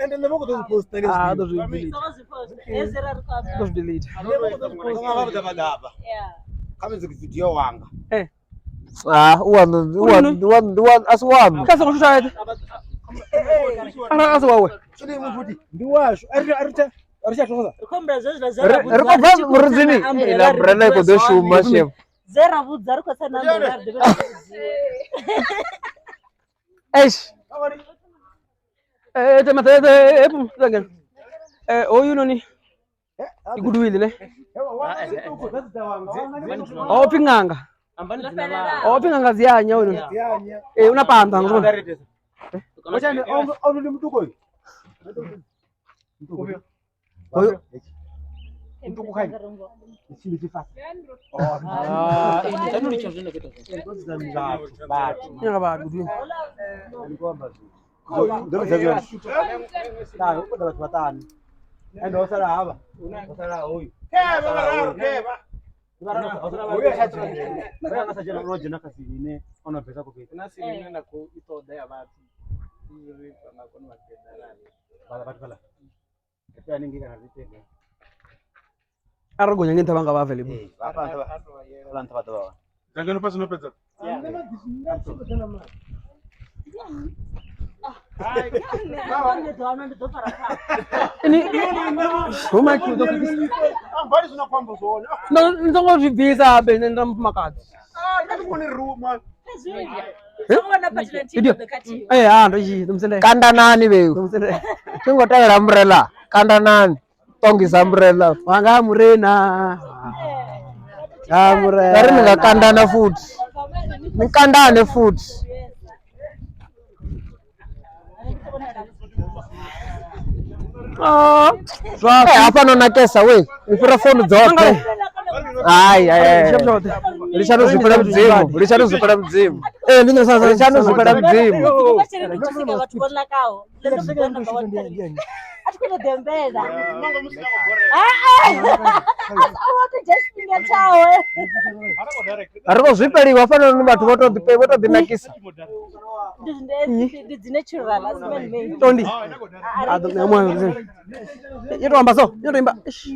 Ende nṋe vha khou ḓo zwi posta nga Ah, zwi ḓo zwi delete. Ḓo zwi delete. Kha music video wanga. Eh. Ah, u waṋu, u waṋu, ndi waṋu, ndi waṋu, a si waṋu. Kha songo shusha eṱhe. Ara a si wawe. Ndi washu. A ri a ri tsha a ri tsha thokoza. Ri khou bva muridzini. Iḽa umbrella i khou ḓo shuma shem. Dze ra vhudza ri khou tsa na umbrella ri dovhe ra vhudziwe. Eish. Eh, tema eh eh eh oyu noni. Goodwill ne. O pfi ṅanga. O pfi ṅanga dzi anya uyu. Eh una panda ngro. Nyanga ba Goodwill. Ndo vhidza zwone. Ṱahe u ṱoḓa vhathu vhaṱanu. Ende ho sala havha. Ho sala hoyu. Hoyu a tsha dzhena. Hoyu anga sa dzhena o dzhena kha sini ine o no bvesa khou fhedza. Hu na sini ine nda khou i ṱoḓa ya vhathu uri vha nga kona u vha geḓa. Vhaḽa vhathu vhaḽa. Ri tea hanengei kana ri ite gai. Arali gonya nge nṱha vha nga vha available. Ee, vha hafha nṱha vha hafhaḽa nṱha vha ḓo vha hone. Dzangano fhasi no fhedza. Ndi ḓo fara khavho. Ini huma ki ḓo Ambali zwina khou amba zwone. No ni songo zwi bvisa habe nṋe nda mufumakadzi. Ah, ndi kone ruma. Video. Eh ah ndo tshi ndo musendela. Kandanani vheu. Ndo musendela. Thi ngo tevhela umbrella. Kandanani. Ṱongisa umbrella. Wanga murena. Ha murena. Vha ri ni nga kandana futhi. Ni kandane futhi. Ah. Zwa Eh, hafha no nakesa we. U fhira founu dzoṱhe. Hai, hai, hai. Litshani u zwifhela Mudzimu. Litshani u zwifhela Mudzimu. Eh ndi sa sa. Litshani u zwifhela Mudzimu. Vhathu vho nakaho nṋe ndo vhudziwa namba one a thi khou tou ḓembela a wa to dzhia tshifhinga tshawe. Ri khou zwifheliwa hafhanoni vhathu vho to ḓi vho to ḓi nakisa. Ndi dzi natural a si man made. Tondi. A ḓo nṋe mwana. Yo to amba so, yo to imba. Eish.